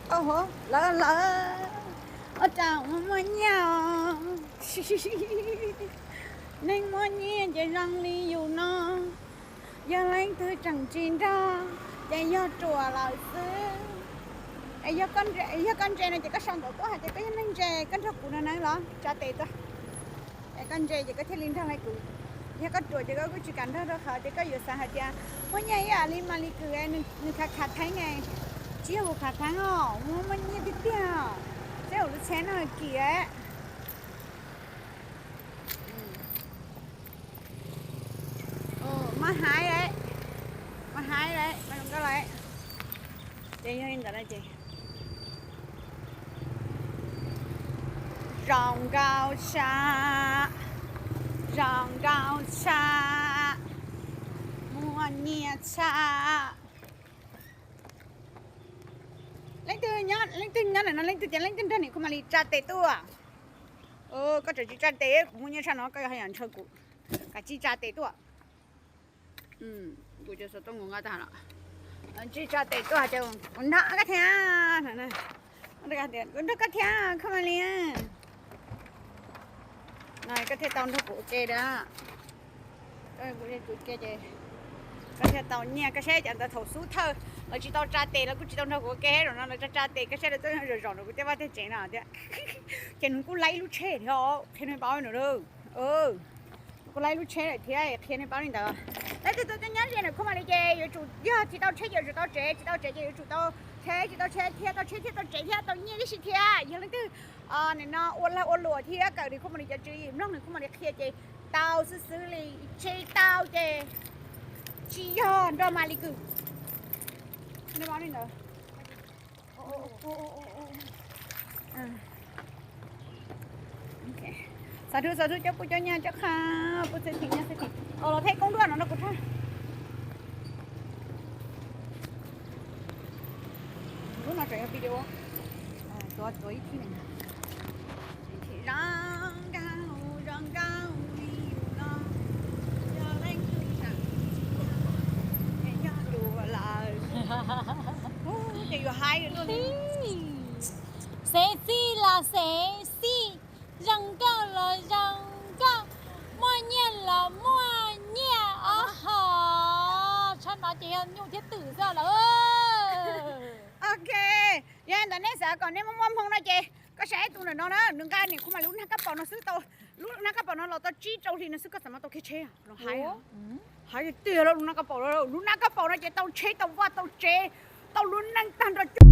Au, lawv lawv, ua cas muaj muaj nyiaj os. Neeg muaj nyiaj ces zoo li yus no, yog leej twg tseem tsis nrog ces yog ruam lawm xwb. Yog koj ntse no ces koj sau ntawv tuaj hais tias koj yog neeg ntse, koj nrog kuv no na los tsa tes tuaj. Es koj ntse ces koj thiaj li nrog li kuv. Yog koj ruam ces koj kuj tsis kam nrog rau qhov tias koj yuav xav hais tias muaj nyiaj ib yam li Malis Kwm, nws khav khav theeb, tsis yog kuv khav theeb os, muaj muaj nyiaj tiag tiag, seb ua lub tsheb no kim. Mas hais, mas hais lawm, mas zoo nkauj lawm. Ces yog li ntawd no ces zoo nkauj tshaj, zoo nkauj tshaj, muaj nyiaj tshaj. Leej twg nyob, leej twg nyob ntawm no, leej twg tias leej twg nrog niam Khu Malis tsa tes tuaj. Koj tseem tsis tsa tes, kuv muaj nyiaj tshaj no koj yuav hais yam ntshaw kuv, kav tsij tsa tes tuaj. Kuv cov xov tooj kuv nqa tag los, tsis tsa tes tuaj ces kuv nrog koj thiab. Kuv nrog koj thiab Khu Malis. No koj thiaj tau nrog kuv ua ke da. Kuv ua ke ces koj thiaj tau nyiaj. Koj saib cov ntawd thaum xub thawj lawv tsis tau tsa tes, lawv kuj tsis tau nrog kuv ua ke, zaum no lawv tsa tsa tes, koj saib lawv tuaj zom zaum rau kuv tej vaj tej tsev no thiab. Ces nws kuj laib ib lub tsheb thiab, qhia nej paub no. Kuj laib ib lub tsheb lawm thiab, qhia nej paub li ntawd. Leej twg tuaj nyob ze ntawm Khu Malis ces yuav tsum yog tsis tau tsheb ces yuav tsum tau tsev, tsis tau tsev ces yuav tsum tau tsheb, tsis tau tsheb thiab tau tsheb thiab tau tsev thiab tau nyiaj tib si thiab. Yog leej twg nim no ua lag ua luam thiab kawm li Khu Malis cov tswv yim, mloog nws Khu Malis qhia ces tau xwb xwb li, tsis tau ces tsis yog nrog Malis Kwm. Xav dhau xav dhau cov pub cov nyiaj cov qha, pub xwb tim nyiaj xwb tim. Los theb koob duaj no no kuv tshaj. Lub no tseem yog video. Tuav tuav ib thib ne. Zoo nkauj, zoo nkauj li yus no, yog leej twg tseem tsis nrog, ces yog ruam lawm. Ces yuav hais luaj li. Xev xij los xev xij, zoo nkauj los zoo nkauj, muaj nyiaj los muaj nyiaj, o ho, tshaj no ces yog nyuj thiab twm xwb lawm. Ok, yog ntawd nej xav kom nej muaj muaj hmoo no ces koj saib tus ntawm no na, nws nqa niam Khu Malis lub nag kab paus no xwb tau, lub nag kab paus no los tau tsib rau hli no xwb koj xav mas tau kiag tsheb. Hais tiag tiag lub nag kab paus no, lub nag kab paus no ces tau tsheb tau vaj tau tsev, tau lub neej tag nrho.